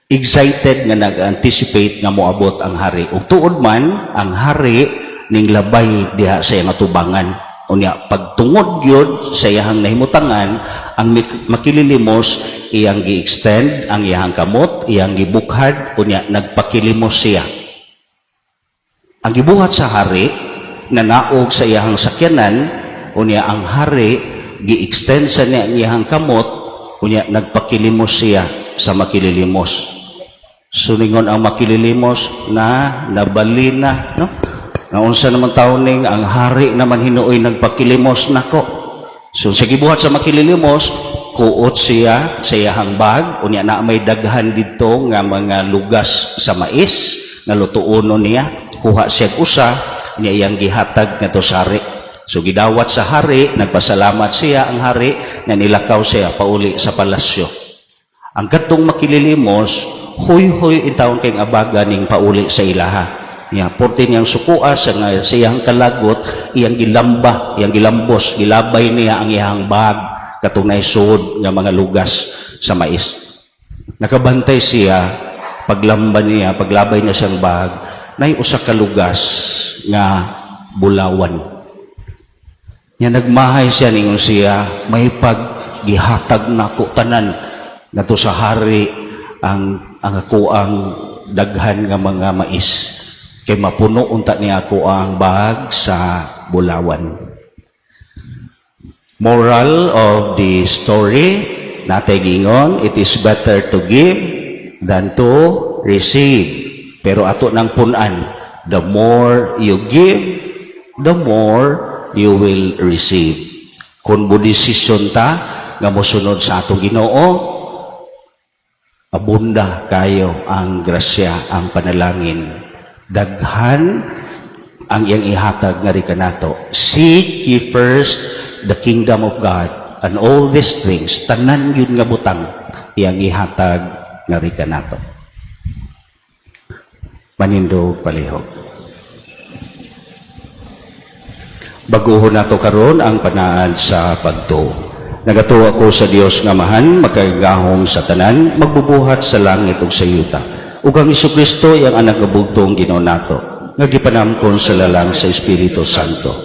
excited nga nag-anticipate nga moabot ang hari. Ug tuod man, ang hari ning labay diha sa iyang atubangan. Unya pagtungod gyud sa iyang nahimutangan, ang makililimos iyang gi-extend ang iyang kamot, iyang gibukhad, unya nagpakilimos siya. Ang gibuhat sa hari, nanaog sa iyang sakyanan, unya ang hari gi-extend sa niya ang iyang kamot, unya nagpakilimos siya sa makililimos. So ningon ang makililimos na nabali na, no? Naunsa naman taon ning ang hari naman hinuoy nagpakilimos nako? So sa gibuhat sa makililimos, kuot siya sa iyahang bag, unya na may daghan didto nga mga lugas sa mais nga lutuonon niya, kuha siya og usa, unya iyang gihatag ngadto sa hari. So gidawat sa hari, nagpasalamat siya ang hari na nilakaw siya pauli sa palasyo. Ang kadtong makililimos, huy-huy intawon kay abaga ning pauli sa ilaha. Nya porte niyang sukua sa nga sa iyang kalagot, iyang gilamba, iyang gilambos, gilabay niya ang iyang bag katong naisuod nga mga lugas sa mais. Nakabantay siya paglamba niya, paglabay niya siyang bag, nay usa ka lugas nga bulawan. Nya nagmahay siya, ningon siya, "May pag gihatag nako tanan ngadto sa hari ang ako ang daghan nga mga mais kay mapuno unta niya ako ang bag sa bulawan." Moral of the story, natay gingon, it is better to give than to receive. Pero ato nang punan, the more you give, the more you will receive. Kung mo desisyon ta nga mosunod sa atong Ginoo, abunda kayo ang grasya, ang panalangin. Daghan ang iyang ihatag nga kanato. Seek ye first the kingdom of God and all these things, tanan yun nga butang, iyang ihatag nga kanato. Manindog palihog. Baguhon nato karon ang panaad sa pagtuo. Nagatuo ako sa Dios nga Amahan, makagagahom sa tanan, magbubuhat sa langit ug sa yuta, ug ang Kristo, iyang anak nga bugtong Ginoo nato, nga gipanamkon sa lalang sa Espiritu Santo.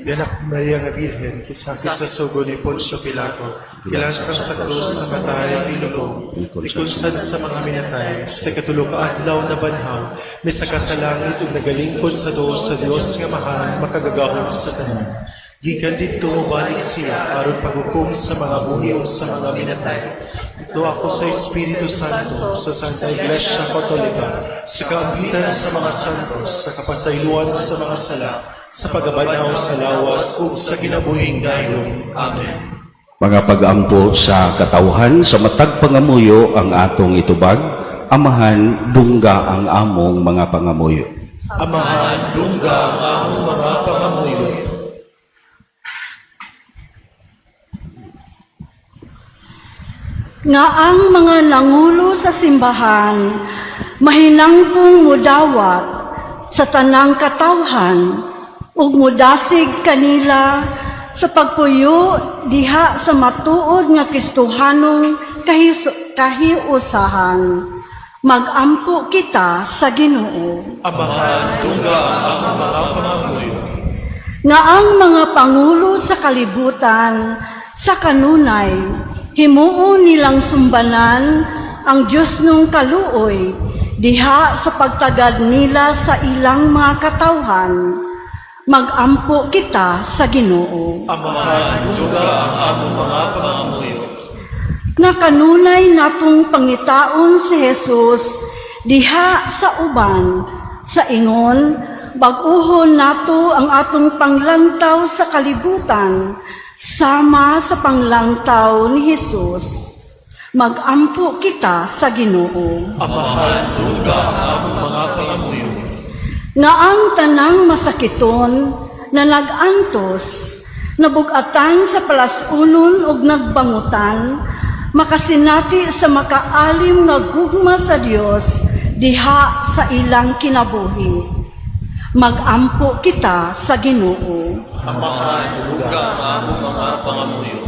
Biyanak Maria nga Birhen, kisakit sa sugo ni Poncio Pilato, gilansang sa krus, namatay, ilubong, ikunsad sa mga minatay, sa katulo ka adlaw nabanhaw, misaka sa langit ug nagalingkod sa duo sa Dios nga Amahan makagagahom sa tanan. Gikan didto mobalik siya aron paghukom sa mga buhi ug sa mga minatay. Ito ako sa Espiritu Santo, sa Santa Iglesia Katolika, sa kaambitan sa mga santos, sa kapasayloan sa mga sala, sa pagkabanhaw sa lawas ug sa kinabuhing dayon. Amen. Mga pag-ampo sa katawhan sa matag pangamuyo ang atong itubag, Amahan, dungga ang among mga pangamuyo. Amahan, dungga ang among mga pangamuyo. Nga ang mga nangulo sa simbahan mahinangpong mudawat sa tanang katawhan ug mudasig kanila sa pagpuyo diha sa matuod nga Kristohanong kahiusahan. Magampo kita sa Ginoo. Amahan, dungga ang among mga pangamuyo. Nga ang mga pangulo sa kalibutan sa kanunay himuon nilang sumbanan ang Dios nung kaluoy diha sa pagtagad nila sa ilang mga katawhan. Magampo kita sa Ginoo. Amahan, dungga ang among mga pangamuyo. Nga kanunay natong pangitaon si Jesus diha sa uban sa ingon bag-uhon nato ang atong panglantaw sa kalibutan sama sa panglantaw ni Jesus. Magampo kita sa Ginoo. Amahan, dungga ang among mga pangamuyo. Nga ang tanang masakiton na nag-antos, nabugatan sa palasunon ug nagbangutan, makasinati sa makaalim nga gugma sa Dios diha sa ilang kinabuhi. Magampo kita sa Ginoo. Amahan, dungga ang among mga pangamuyo.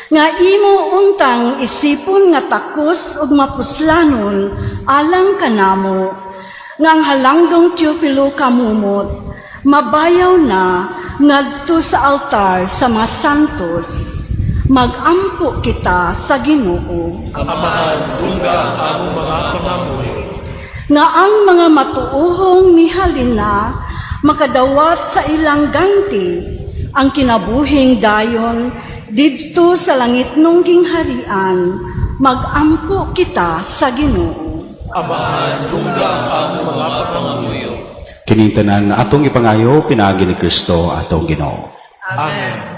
Nga imo untang isipon nga takos ug mapuslanon alang kanamo, nga ang halangdong Teofilo kamumot mabayaw na ngadto sa altar sa mga santos. Magampo kita sa Ginoo. Amahan, dungga ang among mga pangamuyo. Nga ang mga matuohong mihalin na makadawat sa ilang ganti ang kinabuhing dayon didto sa langit nung gingharian. Magampo kita sa Ginoo. Amahan, dungga ang among mga pangamuyo. Kining tanan atong ipangayo pinaagi ni Kristo atong Ginoo. Amen.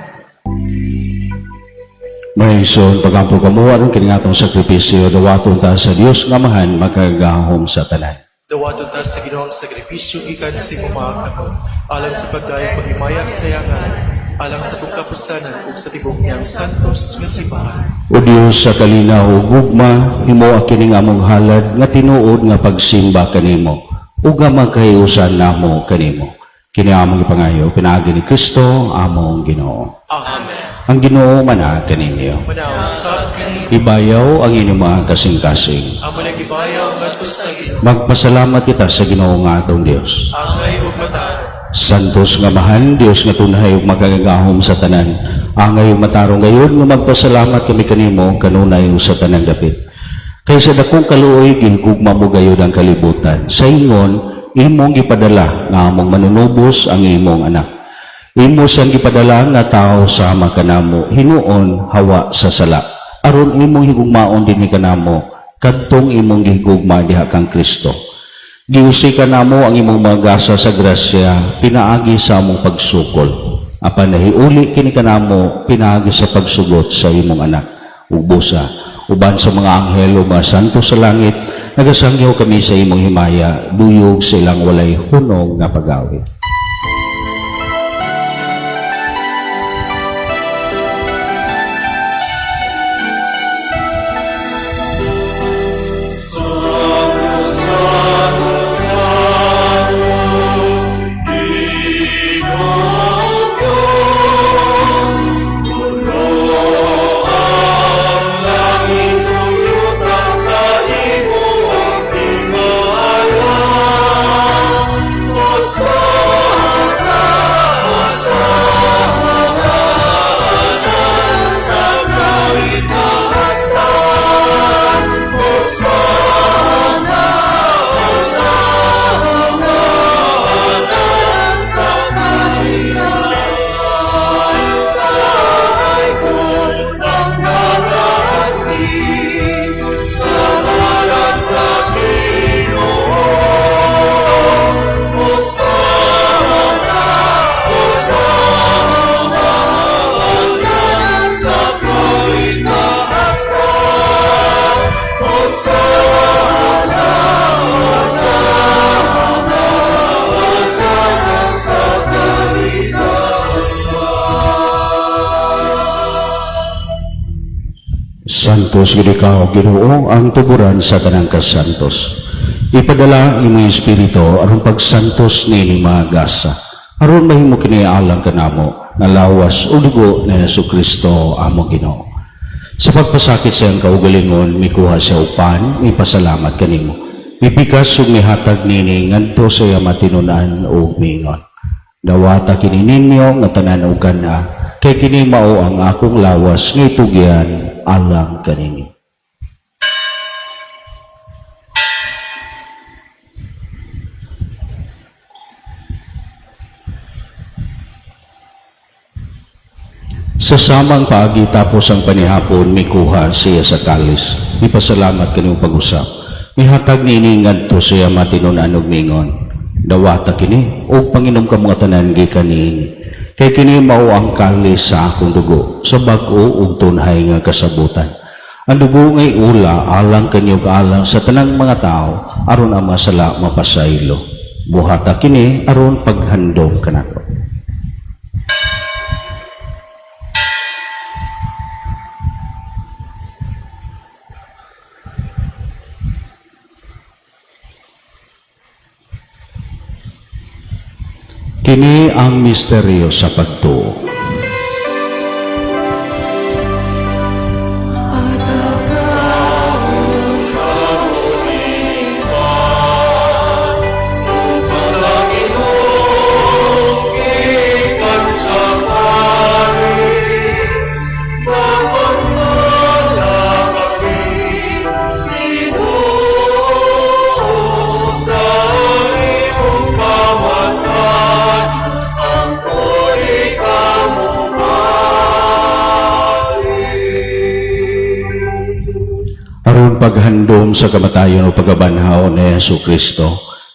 Mga igsoon, pagampo kamo aron kini atong sakripisyo dawaton ta sa Dios nga Amahan makagagahom sa tanan. Dawaton ta sa Ginoo ang sakripisyo gikan sa imong mga kamot, alang sa pagdayeg paghimaya sa iyang ngalan, alang sa atong kapuslanan ug sa tibuok niyang santos nga simbahan. O Dios sa kalinaw ug gugma, himoa kining among halad nga tinuod nga pagsimba kanimo ug nga magkahiusan namo kanimo. Kini among ipangayo pinaagi ni Kristo among Ginoo. Amen. Ang Ginoo mana kaninyo. Manausap kani Ibayaw ang inyong mga kasing-kasing. amo nagibayaw ngadto sa Ginoo. Magpasalamat kita sa Ginoo nga atong Dios. Angay ug matarong. Santos nga Amahan, Dios nga tunhay ug makagagahom sa tanan. Angay ug matarong gayud nga magpasalamat kami kanimo kanunay ug sa tanang dapit. Kay sa dakong kaluoy gihigugma mo gayud ang kalibutan. Sa ingon imong gipadala nga among manunubos ang imong anak. Imo siyang gipadala nga tawo sama kanamo, hinuon hawa sa sala. Aron imong higugmaon dinhi kanamo, kadtong imong gihigugma diha kang Kristo. Giusikan namo ang imong mga gasa sa grasya, pinaagi sa among pagsukol. Apan nahiuli kini kanamo, pinaagi sa pagsugot sa imong anak. Ug busa, uban sa mga anghel ug mga santo sa langit, nagasangyaw kami sa imong himaya, duyog sa ilang walay hunong nga pag-awit. Santo, Santo, Santos, Ginoong Diyos, puno ang langit ug yuta sa imong himaya. Hosanna. Santos gid ikaw, Ginoo, ang tuburan sa tanang kasantos. Ipadala ang imong Espiritu aron pagsantos niini mga gasa. Aron mahimo kini alang kanamo nga lawas ug dugo ni Hesus Kristo among Ginoo. Sa pagpasakit sa iyang kaugalingon, mikuha siya og pan, mipasalamat kanimo. Mipikas ug mihatag nini ngadto sa iyang matinunan ug miingon: "Dawata kini ninyo nga tanan ug kana, kay kini mao ang akong lawas nga itugyan alang kaninyo." Sa samang paagi tapos ang panihapon, mikuha siya sa kalis. Mipasalamat kanimo pag-usap. Mihatag niini ngadto sa iyang matinunan ug miingon: "Dawata kini ug panginom kamo nga tanan gikan niini. Kay kini mao ang kalis sa akong dugo sa bag-o ug tunhay nga kasabutan. Ang dugo ngay ula alang kanyo ug alang sa tanang mga tao aron ang mga sala mapasaylo. Buhata kini aron paghandom kanako." Kini ang misteryo sa pagtuo. Gikan sa Paris, mapagmalaki, Ginoo, sa imong kamatan, ang puri kamubali. Aron paghandom sa kamatayon o pagkabanhaw ni Hesus Kristo,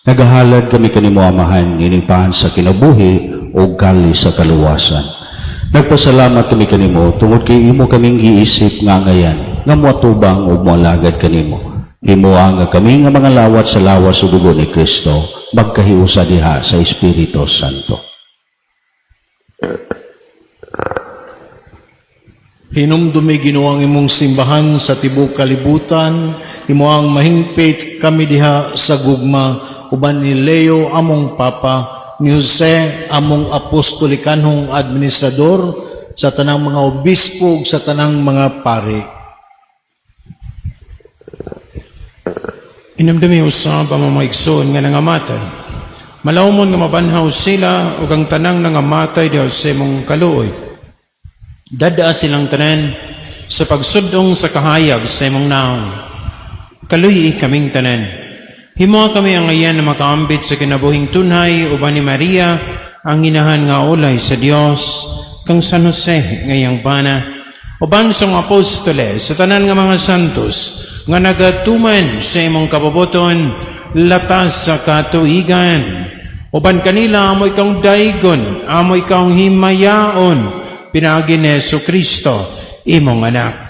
nagahalad kami kanimo, Amahan, ining pan sa kinabuhi o kalis sa kaluwasan. Nagpasalamat kami kanimo tungod kay imo kaming giisip nga angayan nga moatubang ug moalagad kanimo. Himoa nga kami nga mga lawat sa lawas ug dugo ni Kristo magkahiusa diha sa Espiritu Santo. Hinumdumi, Ginoo, ang imong simbahan sa tibuok kalibutan, imo ang mahingpit kami diha sa gugma uban ni Leo among Papa, ni Jose among apostolikanhong administrador, sa tanang mga obispo ug sa tanang mga pari. Inumdumi usab ang mga igsoon nga nangamatay. Malawmon nga mabanhaw sila ug ang tanang nangamatay diha sa imong kaluoy. Dada silang tanan sa pagsudong sa kahayag sa imong naong. Kaluyi kaming tanan. Himoa kami angayan na makaambit sa kinabuhing tunhay uban ni Maria, ang inahan nga ulay sa Dios, kang San Jose nga iyang bana, uban sa mga apostoles, sa tanan nga mga santos, nga nagatuman sa imong kabubuton, latas sa katuigan. Uban kanila amo ikang daygon, amo ikang himayaon, pinaagi ni Hesus Kristo, imong anak.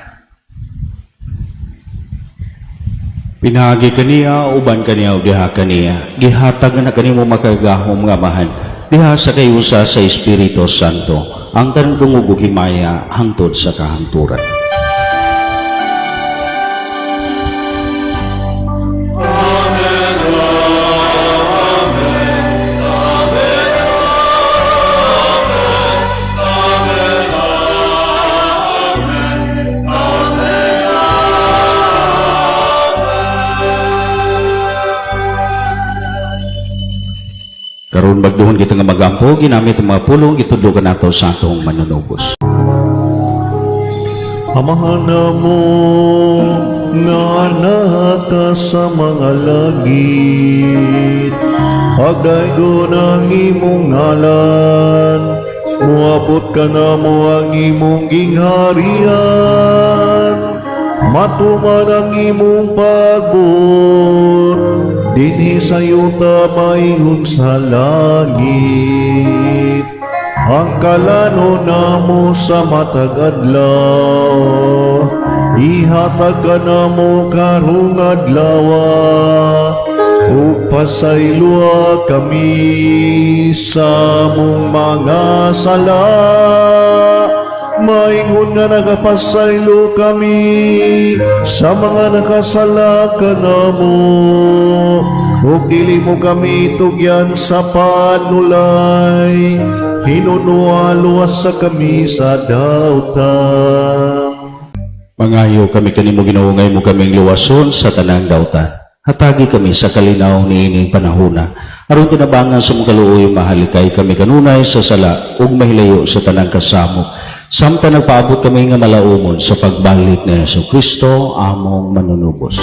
Pinaagi kaniya, uban kaniya, ug diha kaniya. Gihatag na kanimo makagagahom nga Amahan, diha sa kahiusa sa Espiritu Santo, ang tanang dungog ug himaya hangtod sa kahangturan. Karon magduhon kita nga magampo, ginamit ang mga pulong gitudlo kanato sa atong manunubos. Amahan namo nga naa ka sa mga langit, pagdaygon ang imong ngalan, muabot kanamo ang imong gingharian, matuman ang imong pagbuot, dinhi sa yuta maingon sa langit. Ang kalanon namo sa matag adlaw, ihatag kanamo karong adlaw, ug pasayloa kami sa among mga sala. Maingon nga nagapasaylo kami sa mga nakasala kanamo. Ug dili mo kami tugyan sa panulay, hinunua luwasa kami sa dautan. Mangayo kami kanimo, Ginoo, nga imo kaming luwason sa tanang dautan. Hatagi kami sa kalinaw niining panahona. Aron tinabangan sa imong kaluoy, mahalikay kami kanunay sa sala ug mahilayo sa tanang kasamok, samtang nagpaabot kami nga malaumon sa pagbalik ni Hesus Kristo among manunubos.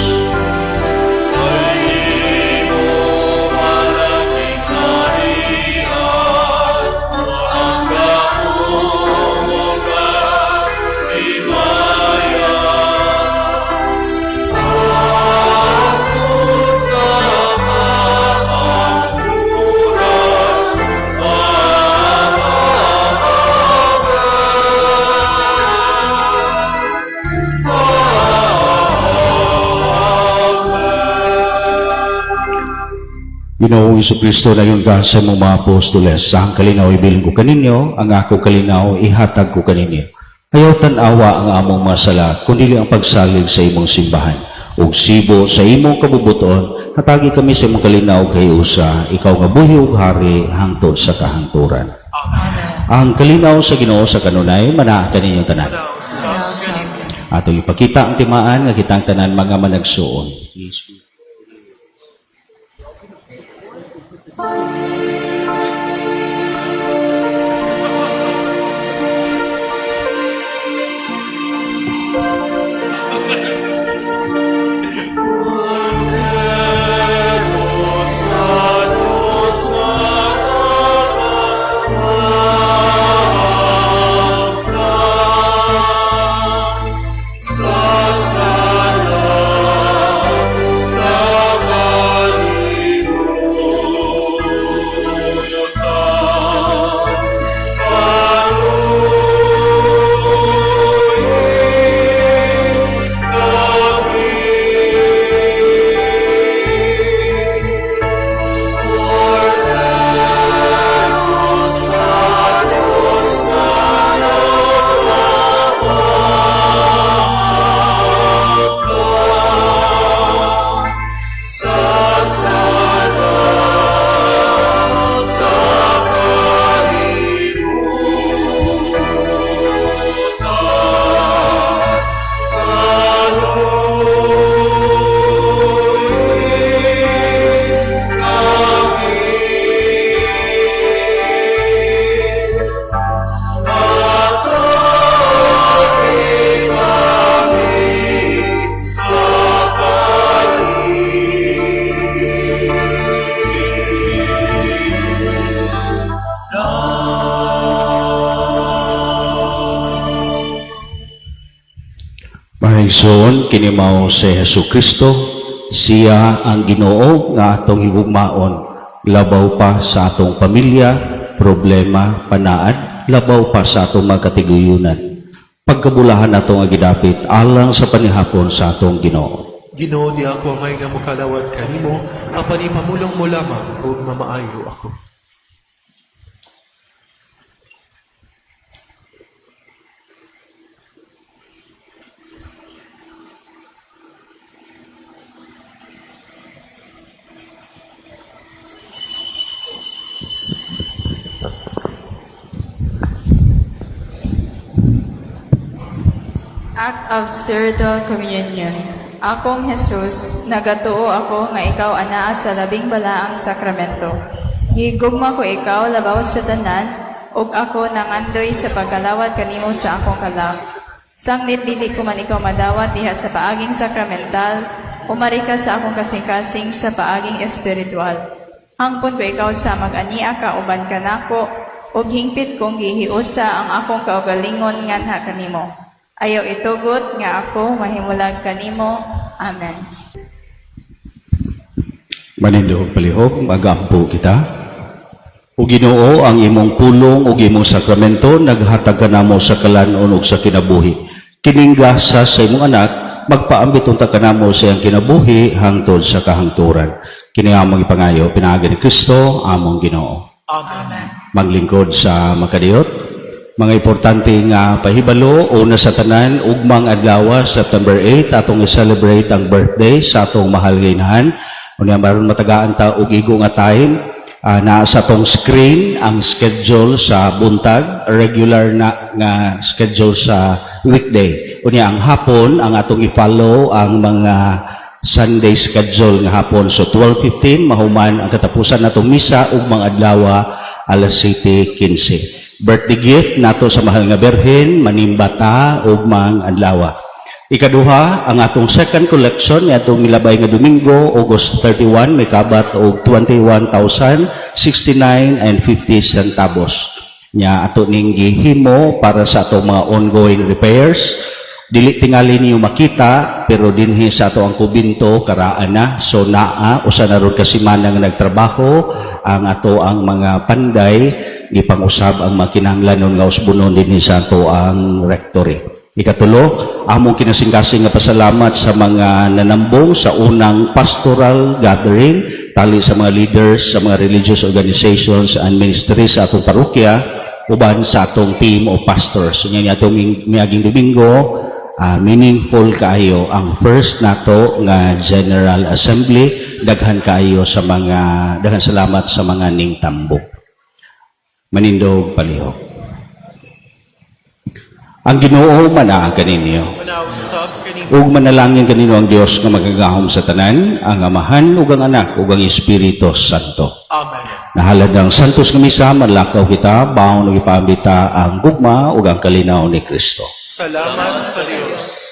Ginoong Kristo, naingon ka sa imong mga apostoles, "Sa ang kalinaw ibilin ko kaninyo, ang ako kalinaw ihatag ko kaninyo. Ayaw tan-awa ang among mga sala, kundi ang pagsalig sa imong simbahan. Ug sibo sa imong kabubuton, hatagi kami sa imong kalinaw kahiusa, ikaw nga buhi ug hari hangtod sa kahangturan." Amen. Ang kalinaw sa Ginoo sa kanunay manaa kaninyong tanan. Atong ipakita ang timaan nga kitang tanan mga managsuon. Yes. Mga igsoon, kini mao si Hesus Kristo, siya ang Ginoo nga atong higugmaon, labaw pa sa atong pamilya, problema, panaad, labaw pa sa atong mga katiguyunan. Pagkabulahan ato nga gidapit alang sa panihapon sa atong Ginoo. Ginoo, di ako angay nga mokalawat kanimo, apan ipamulong mo lamang ug mamaayo ako. Act of Spiritual Communion. Akong Jesus, nagatuo ako nga ikaw anaa sa labing balaang sakramento. Gigugma ko ikaw labaw sa tanan, ug ako nangandoy sa pagkalawat kanimo sa akong kalag. Sangnit dili ko man ikaw madawat diha sa paaging sakramental, umari ka sa akong kasing-kasing sa paaging espiritual. Hangpon ko ikaw sa mag-ania ka uban kanako, ug hingpit kong gihiusa ang akong kaugalingon nganha kanimo. Ayaw itugot nga ako mahimulag kanimo. Amen. Manindog palihog, magampo kita. O Ginoo, ang imong pulong ug imong sakramento naghatag kanamo sa kalan-on ug sa kinabuhi. Kining gasa sa imong anak magpaambit unta kanamo sa iyang kinabuhi hangtod sa kahangturan. Kini among ipangayo pinaagi ni Kristo among Ginoo. Amen. Maglingkod sa makadiyot. Mga importante nga pahibalo, una sa tanan, ugmang adlaw, September 8, atong i-celebrate ang birthday sa atong mahal nga inahan. Unya maron matagaan ta og igo nga time, naa sa atong screen ang schedule sa buntag, regular na nga schedule sa weekday. Unya ang hapon, ang atong i-follow ang mga Sunday schedule nga hapon. So 12:15 mahuman ang katapusan natong misa ug mga adlaw alas 7:15. Birthday gift nato sa mahal nga Birhen, manimba ta ugmang adlaw. Ikaduha, ang atong second collection ni atong milabay nga Domingo, August 31, may kabat og 21,069 and 50 centavos. Nya ato ning gihimo para sa atong mga ongoing repairs. Dili tingali niyo makita, pero dinhi sa ato ang kubinto karaan na. So naa usa na ron ka semana nga nagtrabaho ang ato ang mga panday, gipang-usab ang mga kinahanglanon nga usbunon dinhi sa ato ang rectory. Ikatulo, among kinasingkasing nga pasalamat sa mga nanambong sa unang pastoral gathering tali sa mga leaders sa mga religious organizations and ministries sa atong parokya uban sa atong team of pastors. Nya ni atong miaging Domingo, meaningful kaayo ang first nato nga General Assembly. Daghan kaayo sa mga, daghan salamat sa mga ning tambok. Manindog palihok. Ang Ginoo manaa kaninyo. Manausap kanimo. Ug manalangin kanino ang Dios nga magagahom sa tanan, ang Amahan ug ang Anak ug ang Espiritu Santo. Amen. Nahalad ang Santos nga Misa, manlakaw kita, bawon ug ipaambita ang gugma ug ang kalinaw ni Kristo. Salamat sa Dios.